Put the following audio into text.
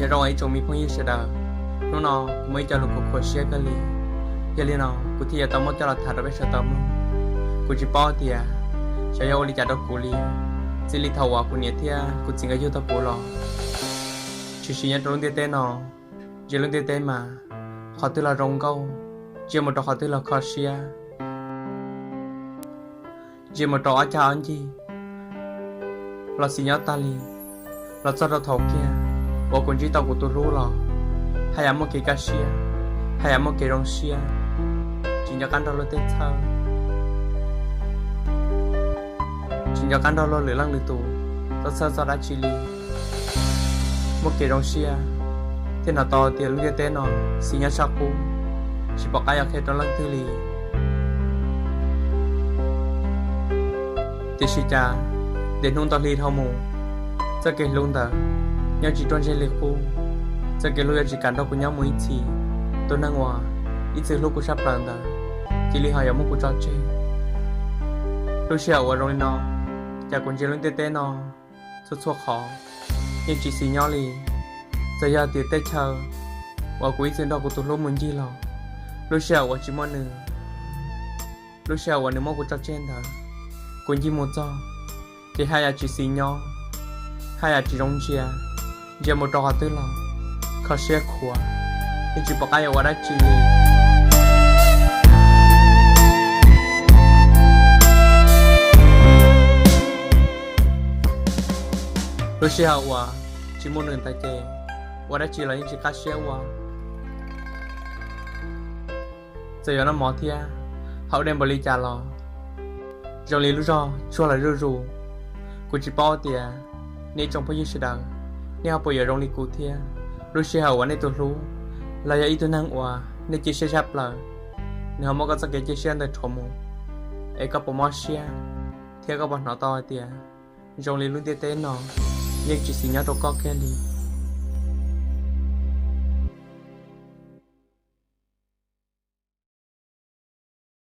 Nyob zoo ib tsoom me phooj ywg sawv daws, hnub no kuv muaj ib co lus khuv khuam siab kawg li. Yog li no kuv thiaj yuav tau muab coj los tham rau peb sawv daws mloog. Kuv tsis paub tias xyov yog ua li cas rau kuv li, txij li thaum uas kuv niam thiab kuv txiv nkawd yug tau kuv los, tshwm sim nyob rau lub ntiaj teb no, ntsia lub ntiaj teb mas qhov twg los zoo nkauj, ntsia mus rau qhov twg los kho siab. Ntsia mus rau ob cag ob ncig los xis nyob tag li, los txog rau thaum kiag uas kuv ntsib tau kuv tus hlub los, haj yam muaj kev kaj siab, haj yam muaj kev zoo siab, tsis nco qab nrog luag tej txhawj, tsis nco qab nrog luag lwm leej lwm tus txhob txhawj txog dab tsi li. Muaj kev zoo siab, thiaj hnov tau tias lub ntiaj teb no xis nyob tshaj qub, tsis pom qab yuav qhia rau leej twg li. Tiam sis cas, tiam hnub ntau hli dhau mus, txoj kev hlub ntawd nyob tsis ruaj ntseg li qub. Txoj kev hlub yuav tsis kam nrog kuv nyob mus ib txhis. Tus neeg uas ib txwm hlub kuv tshaj plaws ntawd, cia li ho yuav muab kuv tso tseg. Lub sij hawm uas zoo li no, cas kuv ntsia lub ntiaj teb no, txhua txhua qhov yeej tsis xis nyob li. Txawm yog tias tej chaw uas kuv ib txwm nrog kuv tus hlub mus ncig los, lub sij hawm uas tsis muaj nws, lub sij hawm uas nws muab kuv tso tseg ntawd, kuv ncig mus txog ces haj yam tsis xis nyob, haj yam tsis zoo ntsia, ntsia mus rau qhov twg los kho siab khuav, yeej tsis pom qab yuav ua dab tsi li. Lub sij hawm uas tsis muaj nws ntawd ces ua dab tsi los yeej tsis qab siab ua. Txawm yuav noj mov thiab haus dej npaum li cas los zoo li lub zog tshuaj lawm zuj zus. Kuv tsis paub tias nej tsoom phooj ywg sawv daws, nej ho puas yuav zoo li kuv thiab. Lub sij hawm uas nej tus hlub los yog ib tug neeg uas nej cia siab tshaj plaws, nws ho muab koj txoj kev cia siab ntawd rhuav mus, es koj puas mob siab thiab koj puas hnov tau hais tias zoo li lub ntiaj teb no yeej tsis xis nyob rau koj kiag li.